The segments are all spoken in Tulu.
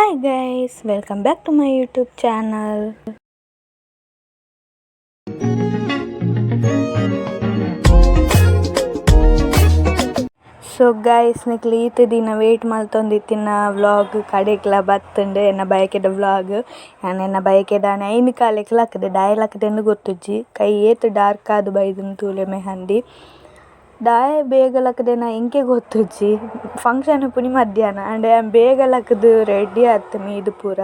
Hi guys, welcome back to my YouTube channel. So guys, ನಿಕ್ಲ್ ಈತ್ ದಿನ wait ಮಲ್ತೊಂದಿತ್ತಿನ vlog ಕಡೆಕ್ಲ ಬತ್ತುಂಡು. ಎನ್ನ ಬಯಕೆದ ವ್ಲಾಗ್. ಯಾನ್ ಎನ್ನ ಬಯಕೆದಾನೆ ಐನ್ ಕಾಲೆಗ್ ಲಕ್ಕುದೆ ದಾಯೆ ಲಕ್ಕುದೆ ಗೊತ್ತುಜ್ಜಿ. ಕೈ ಏತ್ ಡಾರ್ಕ್ ಆದ್ ಬೈದುಂಡು ತೂಲೆ ಮೆಹಂದಿ. ದಾಯೆ ಬೇಗ ಲಕ್ಕುದೆನ ಎಂಕೆ ಗೊತ್ತುಜ್ಜಿ. ಫಂಕ್ಷನ್ ಪುನಿ ಮಧ್ಯಾಹ್ನ ಅಂಡ ಯಾನ್ ಬೇಗ ಲಕ್ಕುದು ರೆಡಿ ಆತು ಮೀದ್ ಪೂರ.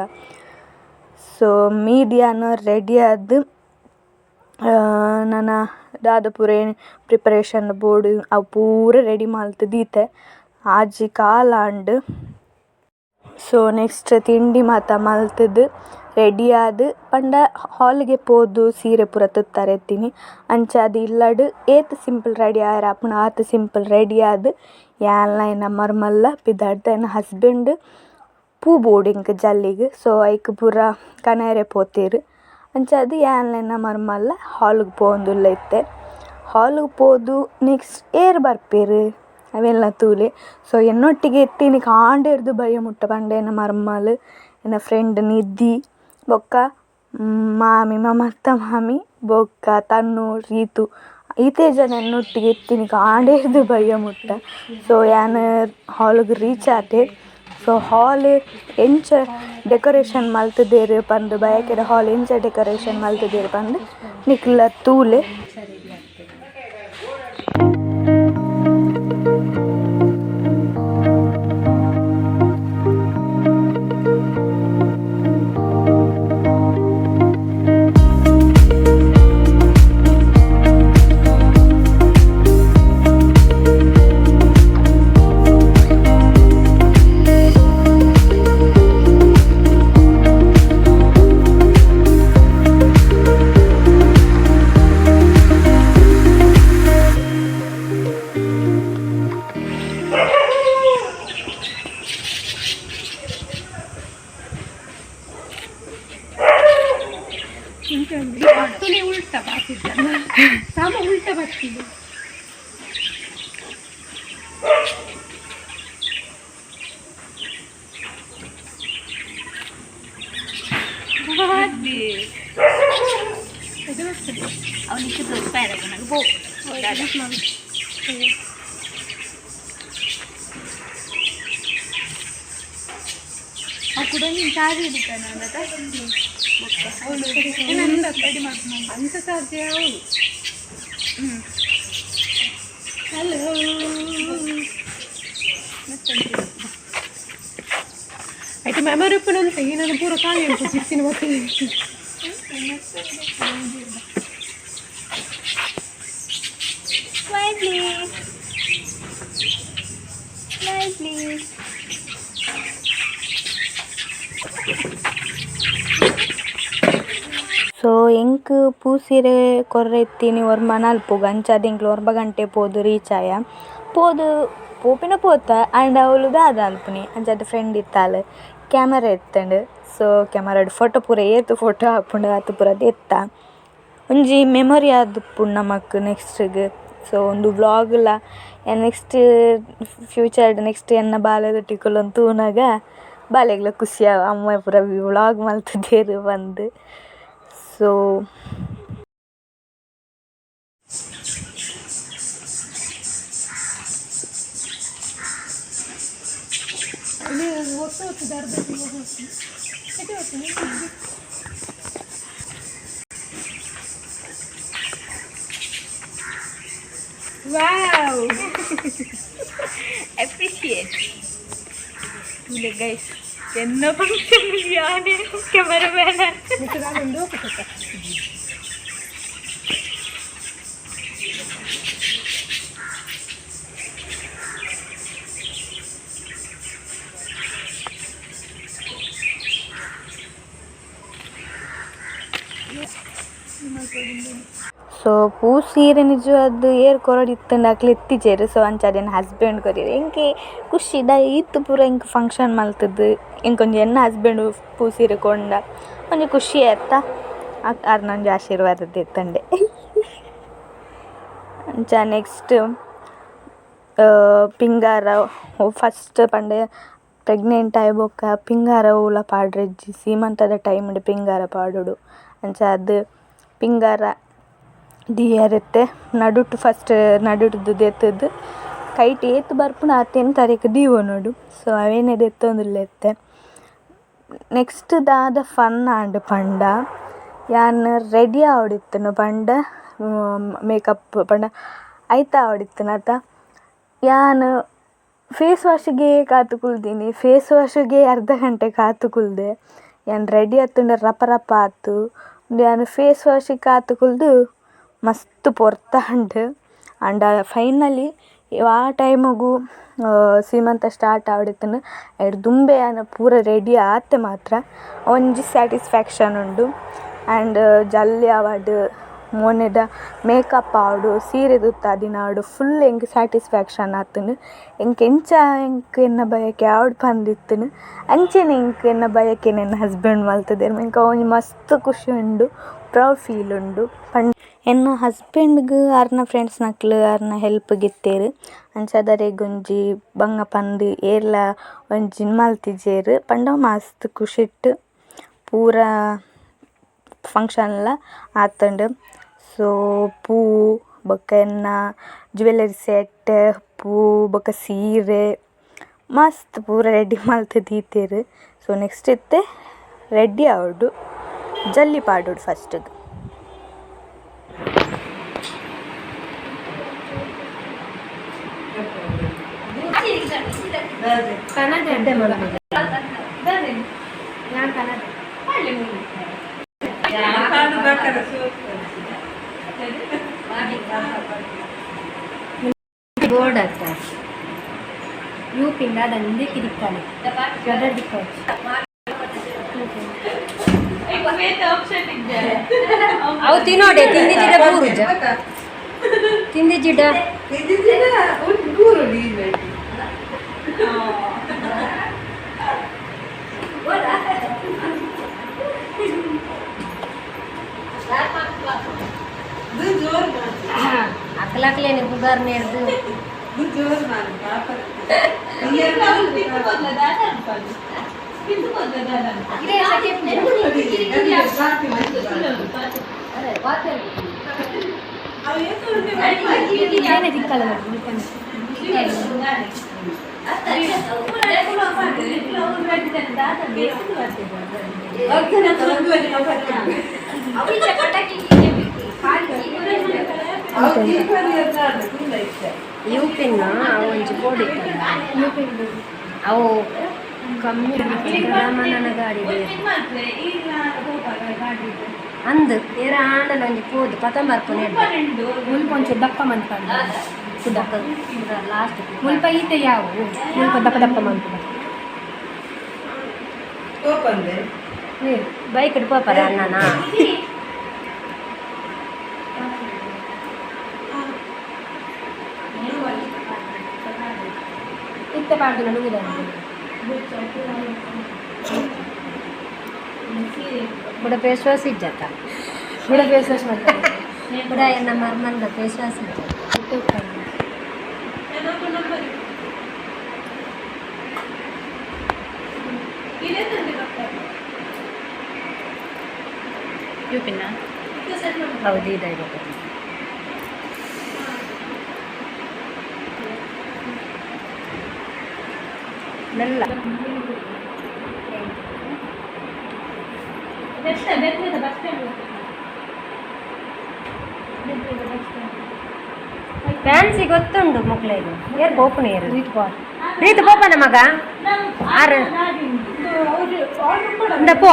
ಸೊ ಮೀದ್ ಯಾನ್ ರೆಡಿ ಆದ್ ನನ ದಾದ ಪೂರ ಪ್ರಿಪರೇಷನ್ ಬೋರ್ಡ್ ಅವು ಪೂರ ರೆಡಿ ಮಲ್ತ್ ದೀತೆ. ಆಜಿ ಕಾಲಾಂಡ್. ಸೊ ನೆಕ್ಸ್ಟ್ ತಿಂಡಿ ಮಾತ ಮಲ್ತುದು ರೆಡಿ ಆದ್ ಪಂಡ ಹಾಲ್ಗೆ ಪೋದು ಸೀರೆ ಪೂರ ತುತ್ತಾರೆ ಇತ್ತೀನಿ. ಅಂಚಾದ್ ಇಲ್ಲಡ್ ಏತ್ ಸಿಂಪಲ್ ರೆಡಿ ಆಯೆರೆ ಆಪುಂಡು ಆತ್ ಸಿಂಪಲ್ ರೆಡಿ ಆದ್ ಯಾನ್ಲ ಎನ್ನ ಮರ್ಮಲ್ಲ ಪಿದಾಡ್ದ್ ಎನ್ನ ಹಸ್ಬೆಂಡ್ ಪೂ ಬೋಡು ಎಂಕ್ ಜಲ್ಲಿಗ್. ಸೊ ಐಕ್ ಪೂರ ಕನಯೆರೆ ಪೋತೆರ್. ಅಂಚಾದ್ ಯಾನ್ಲ ಎನ್ನ ಮರ್ಮಲ್ಲ ಹಾಲ್ಗ್ ಪೋವೊಂದುಲ್ಲ ಇತ್ತೆ. ಹಾಲ್ಗ್ ಪೋದು ನೆಕ್ಸ್ಟ್ ಏರ್ ಬರ್ಪೆರ್ ಅವೆಲ್ಲ ತೂಲೆ. ಸೊ ಎನ್ನೊಟ್ಟಿಗೆ ಇತ್ತಿನಿ ಕಾಂಡೆರ್ದ್ ಬಯ್ಯ ಮುಟ್ಟ ಪಂಡ ಎನ್ನ ಮರ್ಮಲ್, ಎನ್ನ ಫ್ರೆಂಡ್ ನಿಧಿ, ಬೊಕ್ಕ ಮಾಮಿ ಮಮತ ಮಾಮಿ, ಬೊಕ್ಕ ತನ್ನು ರೀತು ಈತೇ ಜನ ಎನ್ನೊಟ್ಟಿಗೆ ಇತ್ತಿನಿ ಕಾಂಡೆರ್ದ್ ಬಯ್ಯ ಮುಟ್ಟ. ಸೊ ಯಾನ್ ಹಾಲ್ಗ್ ರೀಚ್ ಆತೆ. ಸೊ ಹಾಲ್ ಎಂಚ ಡೆಕೋರೇಷನ್ ಮಲ್ತುದೆರ್ ಪಂದ್ ಬಯಕೆದ ಹಾಲ್ ಎಂಚ ಡೆಕೋರೇಷನ್ ಮಲ್ತುದೆರ್ ಪಂದ್ ನಿಕ್ಲ ತೂಲೆ. ಉಲ್ಟಾ ಬಾಕಿದ್ದ ಸಾಮ ಉಲ್ಟಾ ಬರ್ತಿದೆ. ಅವನಿಗೆ ದೊಡ್ಡ ಕೂಡ ನೀನು ಚಾರ್ಜ್ ಹಿಡಿತಾನೆ. ಅಂತ ಚಾರ್ಜ್ ಯಾವುದು? ಹಲೋ, ಆಯ್ತು. ಮೆಮೊರಿ ಉಪ್ಪು ಅಂತ ನಾನು ಪೂರ ಖಾಲಿ ಉಂಟು ಸಿಕ್ತಿನ ಮತ್ತೆ. Smile please. Smile please. So ಎಂಕ್ ಪೂಸೀರೆ ಕೊರ್ರೆ ಇತ್ತಿನಿ ಒರ್ಂಬ ನಲ್ಪುಗು. ಅಂಚಾದ್ ಎಂಕ್ಲ 9 ಗಂಟೆ ಪೋದು ರೀಚ್ ಆಯ. ಪೋದು ಪೋಪಿನ ಪೋತ ಆಂಡ ಅವ್ಲು ದಾದ ಅನ್ಪುನಿ. ಅಂಚಾದ್ ಫ್ರೆಂಡ್ ಇತ್ತಾಲ್, ಕ್ಯಾಮರಾ ಇತ್ತುಂಡು. ಸೊ ಕ್ಯಾಮರಾಡ್ ಫೋಟೋ ಪೂರ ಏತ್ ಫೋಟೋ ಆಪುಂಡು ಆತ್ ಪೂರ ದೆತ್ತ. ಒಂಜಿ ಮೆಮೊರಿ ಆದಿಪ್ಪುಂಡು ನಮಕ್ ನೆಕ್ಸ್ಟ್ಗ್. ಸೊ ಉಂದು ವ್ಲಾಗ್ಲ next future next ಎನ್ನ ಬಾಲೆದೊಟ್ಟಿಗೆ ಕುಲ್ಲೊಂದು ತೂನಗ ಬಾಲೆಗ್ಲ ಖುಷಿ ಆವು, ಅಮ್ಮ ಪೂರ ವ್ಲಾಗ್ ಮಲ್ತುದೆರ್ ಪಂದ್. ಸೊ wow, appreciate. ತೂಲೆ guys, ಎನ್ನ ಫಂಕ್ಷನ್ ಯಾನೇ ಕ್ಯಾಮರಾಮ್ಯಾನ್. ಸೊ ಪೂ ಸೀರೆ ನಿಜವಾದ್ ಏರ್ ಕೊರೊಡು ಇತ್ತುಂಡ ಅಕ್ಲ್ ಇತ್ತಿಜೆರ್. ಸೊ ಅಂಚಾದ್ ಎನ್ನ ಹಸ್ಬೆಂಡ್ ಕೊರಿಯೆರ್. ಎಂಕ್ ಖುಷಿ ದಾಯೆ ಈತ್ ಪೂರ ಎಂಕ್ ಫಂಕ್ಷನ್ ಮಲ್ತುದು ಎಂಕೊಂಜಿ ಎನ್ನ ಹಸ್ಬೆಂಡ್ ಪೂ ಸೀರೆ ಕೊಂಡ ಒಂಜಿ ಖುಷಿ ಆತ. ಆರ್ನ ಒಂಜಿ ಆಶೀರ್ವಾದ ದೆತ್ತೊಂಡೆ. ಅಂಚ ನೆಕ್ಸ್ಟ್ ಪಿಂಗಾರ ಫಸ್ಟ್ ಪಂಡ Pregnant ಆಯಿ ಬೊಕ್ಕ ಪಿಂಗಾರ ಓಲ ಪಾಡ್ರೆಜ್ಜಿ ಸೀಮಂತದ ಟೈಮ್ ಪಿಂಗಾರ ಪಾಡೋಡು ಅಂಚಾದ್ ಪಿಂಗಾರ ದೀಯೆರೆತ್ತೆ ನಡುಟು ಫಸ್ಟ್ ನಡುಟು ದೆತ್ತುದು ಕೈಟ್ ಏತ್ ಬರ್ಪುಂಡು ಆತೆನ್ ತರೆಕ್ ದೀವೊನೊಡು. ಸೊ ಅವೇನೆ ದೆತ್ತೊಂದುಲ್ಲೆತ್ತೆ. ನೆಕ್ಸ್ಟ್ ದಾದ ಫನ್ ಆಂಡ್ ಪಂಡ ಯಾನ್ ರೆಡಿ ಆವೊಡಿತ್ತುಂಡು ಪಂಡ ಮೇಕಪ್ ಪಂಡ ಐತ ಆವೊಡಿತ್ತುಂಡತ ಯಾನ್ ಫೇಸ್ ವಾಶ್ಗೆ ಕಾತು ಕುಲ್ದಿನಿ. ಫೇಸ್ ವಾಶ್ಗೆ ಅರ್ಧ ಗಂಟೆ ಕಾತು ಕುಲ್ದೆ. ಯಾನ್ ರೆಡಿ ಆತುಂಡ ರಪ ರಪ ಆತು ಯಾನ್ ಫೇಸ್ ವಾಶ್ ಕಾತು ಕುಲ್ದು ಮಸ್ತ್ ಪೊರ್ತಾಂಡ್. ಆಂಡ ಫೈನಲಿ ಆ ಟೈಮುಗು ಸೀಮಂತ ಸ್ಟಾರ್ಟ್ ಆವೊಡಿತ್ತುಂಡು. ಐಡ್ ದುಂಬೆ ಯಾನ್ ಪೂರ ರೆಡಿ ಆತೆ ಮಾತ್ರ ಒಂಜಿ ಸ್ಯಾಟಿಸ್ಫ್ಯಾಕ್ಷನ್ ಉಂಡು. ಆ್ಯಂಡ್ ಜಲ್ಲಿ ಆವಡ್ ಮೋನೆದ ಮೇಕಪ್ ಆವಡ್ ಸೀರೆ ತುತ್ತಾದಿನ ಆವಡ್ ಫುಲ್ ಎಂಕ್ ಸ್ಯಾಟಿಸ್ಫ್ಯಾಕ್ಷನ್ ಆತುಂಡು. ಎಂಕ್ ಎಂಚ ಎಂಕ್ ಎನ್ನ ಬಯಕೆ ಆವಡ್ ಪಂದಿತ್ತುಂಡು ಅಂಚೆನೆ ಎಂಕ್ ಎನ್ನ ಬಯಕೆನ್ ಎನ್ನ ಹಸ್ಬೆಂಡ್ ಮಲ್ತುದೆರ್. ಎಂಕ್ ಅವು ಮಸ್ತ್ ಖುಷಿ ಉಂಡು, ಪ್ರೌಡ್ ಫೀಲ್ ಉಂಡು. ಎನ್ನ ಹಸ್ಬೆಂಡ್ಗ್ ಅರ್ನ ಫ್ರೆಂಡ್ಸ್ ನಕ್ಲು ಅರ್ನ ಹೆಲ್ಪ್ ಗಿತ್ತೆರ್. ಅಂಚಾದ್ ಒಂಜಿ ಬಂಗ ಪಂದ್ ಏರ್ಲ ಒಂಜಿ ಮಲ್ತಿಜೆರ್ ಪಂಡ ಮಸ್ತ್ ಖುಷಿಟ್ ಪೂರ ಫಂಕ್ಷನ್ ಲ ಆತುಂಡು. ಸೊ ಪೂ ಬೊಕ್ಕ ಎನ್ನ ಜ್ಯುವೆಲ್ಲರಿ ಸೆಟ್ ಪೂ ಬೊಕ್ಕ ಸೀರೆ ಮಸ್ತ್ ಪೂರ ರೆಡಿ ಮಲ್ತ್ ದೀತೆರ್. ಸೊ ನೆಕ್ಸ್ಟ್ ಇತ್ತೆ ರೆಡಿ ಆವೊಡು ಜಲ್ಲಿ ಪಾಡೊಡು ಫಸ್ಟ್ ಗ್. ಬೋರ್ಡ್ ಅತ್ತ ಯೂಪಿಂದ ದಂದೆ ಕಿರಿಕ್ಕಾಲೆ ಗದರ್ ದಿಕ್ಕಾಚಿ ಅವು ತಿನ್ನೋಡೆ ತಿಂದಿಜಿಡ ಬೂರುಜ ತಿಂದಿಜಿಡ ಅಕ್ಲಾಕ್ಲೇನೆ ಬುಗಾರ್ ನೇರ್ದು. ಯೂಪಿನ ಅವು ಒಂಜಿ ಬೋರ್ಡ್ ಅವು ಕಮ್ಮಿ ರಾಮಣ್ಣನ ಗಾಡಿ ಅಂದ್ ಏರ ಆಂಡಲ ಒಂಜಿ ಪೋದು ಪತಂಬರ್ಪುನೆ. ಮುಲ್ಪ ಒಂಚೂರು ದಪ್ಪ ಮನ್ಪಂಡ ಲಾಸ್ಟ್ ಮುಲ್ಪ ಈತೆ ಯಾವು ಮುಲ್ಪ ದಪ್ಪ ದಪ್ಪ ಮನ್ಪುನ. ಬೈಕ್ ಪೋಪರ ಅಣ್ಣನ ಇತ್ತೆ ಪಾಡ್ದಿನ ನುಗ್ಗಿದ ಬುಡ ಫೇಸ್ ವಾಶ್ ಇಜ್ಜತ್ತ. ಬುಡ ಫೇಸ್ ವಾಶ್ ಮಾಡ್ತಾರೆ. ಬುಡ ಎನ್ನ ಮರ್ಮಲ್ದ ಫೇಸ್ ವಾಶ್ ಇಜ್ಜ. ಹೌದು ಇದೆ. ಮೆಲ್ಲ ಫ್ಯಾನ್ಸಿ ಗೊತ್ತುಂಡು ಮಕ್ಳಿಗೆ. ಏರ್ ಪೋಪುನ ಏರು ರೀತು ಪೋಪನ ಮಗ ಆರು ಇಂದ ಪೋ.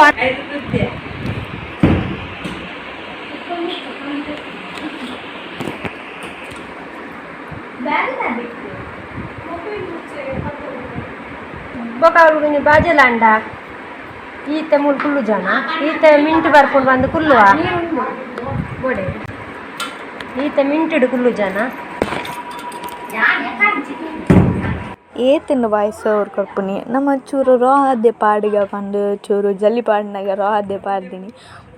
ಬೊಕ ಅವ್ರು ಬಾಜೆಲಾಂಡ ಈತೆ ಮೂಲು ಕುಲ್ಲು ಜನ ಈತೆ ಮಿಂಟು ಬರ್ಕೊಂಡು ಬಂದು ಕುಲ್ಲುವ ಬೋಡೆ ಈತೆ ಮಿಂಟುಡು ಕುಲ್ಲು ಜನ. ಏತಿನ ವಾಯ್ಸ್ ಓವರ್ ಕೊರ್ಪುನಿ ನಮ್ಮ ಚೂರು ರಾ ಆದೆ ಪಾಡಿಗ ಪಂದ್ ಚೂರು ಜಲ್ಲಿ ಪಾಡ್ನಗ ರಾ ಆದೆ ಪಾಡ್ದಿನಿ.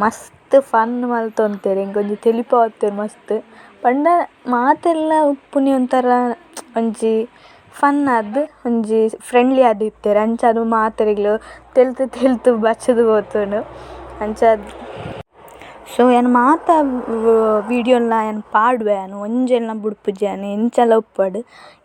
ಮಸ್ತ್ ಫನ್ ಮಲ್ತೊಂತೆರ್ ಎಂಕೊಂಜಿ ತೆಲಿಪಾವೊಂತೆರ್ ಮಸ್ತ್ ಪಂಡ ಮಾತೆಲ್ಲ ಉಪ್ಪುನಿ ಒಂಥರ ಒಂಜಿ ಫನ್ ಆದ್ ಒಂಜಿ ಫ್ರೆಂಡ್ಲಿ ಆದಿತ್ತೆರ್ ಅಂಚಾದ್ ಮಾತೆರೆಗ್ಲ ತೆಲ್ತ್ ತೆಲ್ತ್ ಬಚ್ಚಿದ್ ಪೋತುಂಡು ಅಂಚಾದ್. ಸೊ ಯಾನ್ ಮಾತ ವೀಡಿಯೊ ಲ ಯಾನ್ ಪಾಡುವೆ ಯಾನ್ ಒಂಜೆನ್ಲ ಬುಡ್ಪುಜಿ ಯಾನ್ ಎಂಚಲ ಉಪ್ಪಡ್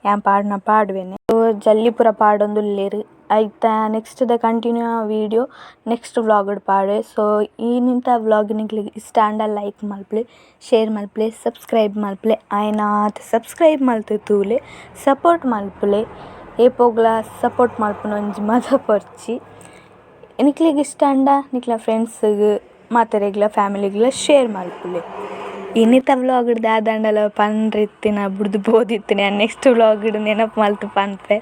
ಯಾನ್ ಪಾಡುನ ಪಾಡುವೆನೆ. ಜಲ್ಲಿ ಪೂರ ಪಾಡೊಂದುಲ್ಲೆರ್ ಐತ ನೆಕ್ಸ್ಟ್ ದ ಕಂಟಿನ್ಯೂ ವೀಡಿಯೊ ನೆಕ್ಸ್ಟ್ ವ್ಲೋಗ್ ಡ್ ಪಾಡುವೆ. ಸೊ ಇನಿತ ವ್ಲೋಗ್ ನಿಕ್ಲೆಗ್ ಇಷ್ಟ ಆಂಡ ಲೈಕ್ ಮನ್ಪುಲೆ ಶೇರ್ ಮನ್ಪುಲೆ ಸಬ್ಸ್ಕ್ರೈಬ್ ಮನ್ಪುಲೆ ಆಯಿನಾತ್ ಸಬ್ಸ್ಕ್ರೈಬ್ ಮಲ್ತ್ ತೂಲೆ ಸಪೋರ್ಟ್ ಮನ್ಪುಲೆ ಏಪೊಗ್ಲ ಸಪೋರ್ಟ್ ಮನ್ಪುನ ಒಂಜಿ ಮದಪೊರ್ಚಿ. ನಿಕ್ಲೆಗ್ ಇಷ್ಟ ಆಂಡ ನಿಕ್ಲೆನ ಫ್ರೆಂಡ್ಸ್ ಗ್ ಮಾತೆರೆಗ್ಲ ಫ್ಯಾಮಿಲಿ ಗ್ಲ ಶೇರ್ ಮನ್ಪುಲೆ. ಇನಿತ ವ್ಲೋಗ್ ಡ್ ದಾದಾಂಡಲ ಪಂಡ್ರೆ ಇತ್ತಿನ ಬುಡ್ದು ಪೋದಿತ್ತಿನ ಯಾನ್ ನೆಕ್ಸ್ಟ್ ವ್ಲೋಗ್ ಡ್ ನೆನಪು ಮಲ್ತ್ ಪನ್ಪೆ.